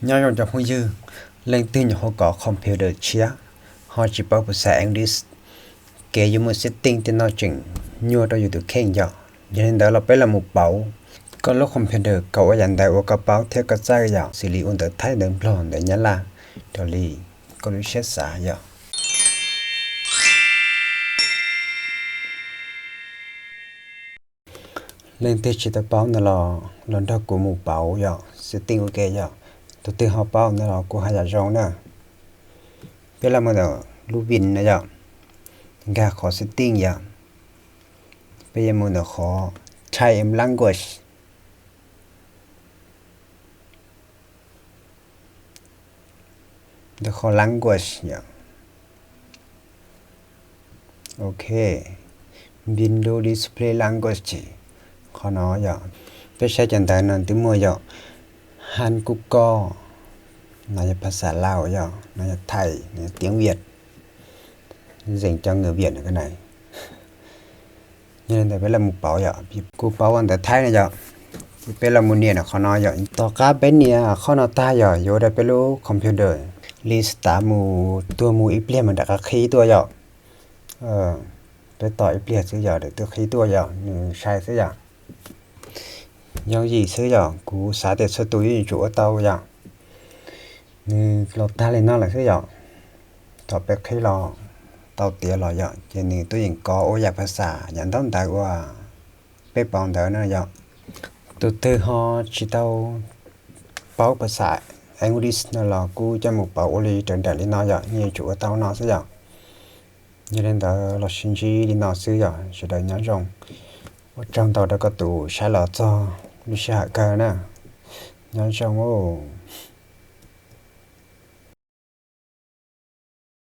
Nyob zoo cov phooj ywg, leej twg nyuam qhuav kov computer tshiab ho tsis paub phas xas English, kev yuav mus setting tej no tseem nyuaj rau yus tus kheej yom. Yog li ntawd los peb los mus pauv koj lub computer kom ua yam ntawd uas koj paub thiab koj txawj yom, xws li ua ntawv Thaib, ntawv Nplog, ntawv Nyab Laj, raws li koj lub siab xav yom. Leej twg tsis tau paub ntawd los los nrog kuv mus pauv yom, setting ua ke yom. Tus twg ho paub ntawd los kuv hais yam zoo na. Peb los mus ntawm lub vin no yom, nkag qhov setting yom, peb yuav mus ntawm qhov Thai language. Ntawm qhov language yom. Ok, window display language, qhov no yom. Peb saib cov ntawv no twb muaj yom, Hàn Quốc ngữ, no yog phas xas Lao yom, no yog Thai, no yog tiếng Việt, dành cho người Việt này. Yog li ntawd peb los mus pauv yom, kuv paub ua ntawv Thaib no yom. Peb los mus nias ntawm qhov no yom. Tom qab peb nias qhov no tag yom, yuav ua rau peb lub computer li stav mus tuag mus ib pliag mas rov qab qhib tuaj yom. Peb tos ib pliag xwb yom, twb qhib tuaj yom, nws sai xwb yom. Yooj yim xwb yom, kuv xav tias txhua tus yeej yuav tsum ua tau yom. Nws los tag li no lawm xwb yom. Thaum peb qhib los tau tiav los yom, ces nws tuaj yeem kov ua yam phas xas yam ntaub ntawv uas peb pauv ntawd na yom. Tus twg ho tsis tau paub phas xas English no los kuj coj mus pauv ua li raws nraim li no yom, yeej yuav tsum ua tau no xwb yom. Yog li ntawd los sib ntsib li no xwb yom, sawv daws nyob zoo. Ua tsaug ntau rau koj tus saib los txog lub sij hawm kawg na. Nyob zoo.